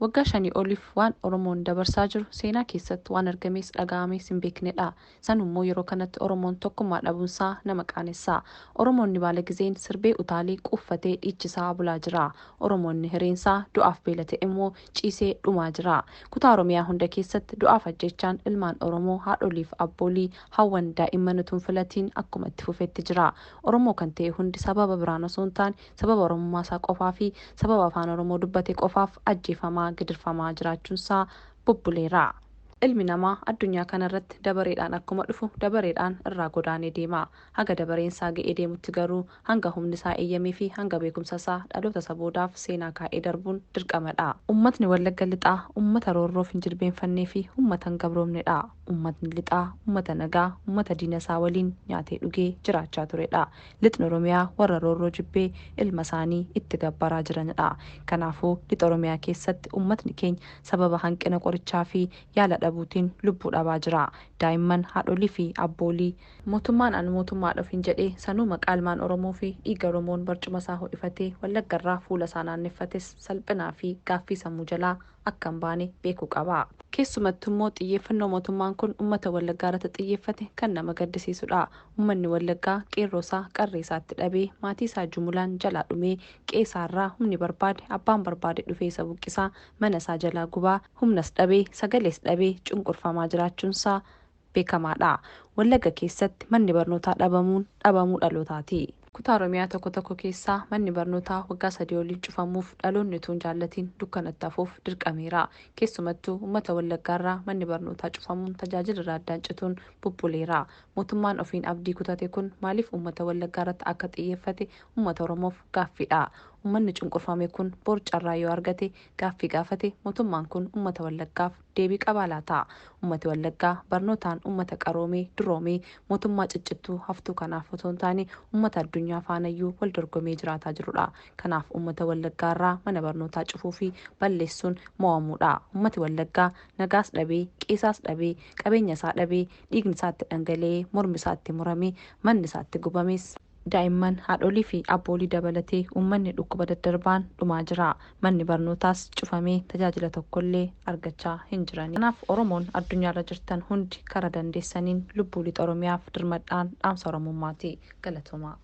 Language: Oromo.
Waggaa shanii oliif waan Oromoon dabarsaa jiru seenaa keessatti waan argamees dhaga'amees hin beeknedha. Sanummoo yeroo kanatti Oromoon tokkummaa dhabuunsaa nama qaanessa. Oromoonni baala gizeen sirbee utaalee quuffatee dhiichisaa bulaa jira. Oromoonni hireensaa du'aaf beela ta'e immoo ciisee dhumaa jira. Kutaa Oromiyaa hunda keessatti du'aaf ajjeechaan ilmaan Oromoo haadholiif abboolii hawwan daa'imman utuu hin filatiin akkuma itti fufetti jira. Oromoo kan ta'e hundi sababa biraan osoo hin taane sababa Oromummaa isaa qofaa fi sababa afaan Oromoo dubbate qofaaf ajjeefamaa gidirfamaa jiraachuunsaa bubbuleera. Ilmi namaa addunyaa kanarratti dabareedhaan akkuma dhufu dabareedhaan irraa godaanee deema. Haga dabareen isaa ga'ee deemutti garuu hanga humni isaa eeyyamee fi hanga beekumsa isaa dhaloota isa boodaaf seenaa kaa'ee darbuun dirqamadha. Ummatni Wallagga Lixaa ummata roorroof hin jilbeenfannee fi ummata hin gabroomnedha. Ummatni Lixaa ummata nagaa, ummata diina isaa waliin nyaatee dhugee jiraachaa turedha. Lixni Oromiyaa warra roorroo jibbee ilma isaanii itti gabbaraa jiranidha. Kanaafuu Lixa Oromiyaa keessatti ummatni keenya sababa hanqina qorichaa fi yaala dhabuutiin lubbuu dhabaa jira. Daa'imman, haadholii fi abboolii. Mootummaan an mootummaadha ofiin jedhee sanuu maqaa ilmaan Oromoo fi dhiiga Oromoon barcuma isaa ho'ifatee Wallaggarraa fuula isaa naanneffates salphinaa fi gaaffii sammuu jalaa akka hin baane beekuu qaba. Keessumattummoo xiyyeeffannoo mootummaan kun ummata Wallaggaa irratti xiyyeeffate kan nama gaddisiisudha. Ummanni Wallaggaa qeerroo isaa qarree isaa itti dhabee, maatii isaa jumulaan jalaa dhumee, qe'ee isaa irraa humni barbaade, abbaan barbaade dhufee isa buqqisaa, mana isaa jalaa gubaa, humnas dhabee, sagalees dhabee cunqurfamaa jiraachuunsaa beekamaadha. Wallagga keessatti manni barnootaa dhabamuun dhabamuu dhalootaati. Kutaa Oromiyaa tokko tokko keessaa manni barnootaa waggaa 3 oliif cufamuuf dhaloonni utuu hin jaallatiin dukkanatti hafuuf dirqameera. Keessumattuu uummata Wallaggaarraa manni barnootaa cufamuun tajaajilirraa addaan cituun bubbuleera. Mootummaan ofiin abdii kutate kun maaliif uummata Wallaggaarratti akka xiyyeeffate uummata Oromoof gaaffiidha. Uummanni cunqurfame kun bor carraa yoo argate gaaffii gaafate mootummaan kun uummata Wallaggaaf deebii qabaa laata? Uummati Wallaggaa barnootaan uummata qaroomee, duroomee, mootummaa ciccittuu haftuu kanaaf otoo hin taane uummata addunyaa faanayyuu wal dorgomee jiraataa jirudha. Kanaaf uummata Wallaggaarraa mana barnootaa cufuu fi balleessuun mo'amuudha. Uummati Wallaggaa nagaas dhabee, qeesaas dhabee, qabeenya isaa dhabee, dhiigni isaa itti dhangala'ee, mormi isaa itti muramee, manni isaa itti gubames, daa'imman, haadholii fi abboolii dabalatee uummanni dhukkuba daddarbaan dhumaa jira. Manni barnootaas cufamee tajaajila tokkollee argachaa hin jirani. Kanaaf Oromoon addunyaarra jirtan hundi kara dandeessaniin lubbuu Lixa Oromiyaaf dirmadhaan dhaamsa Oromummaati. Galatoomaa.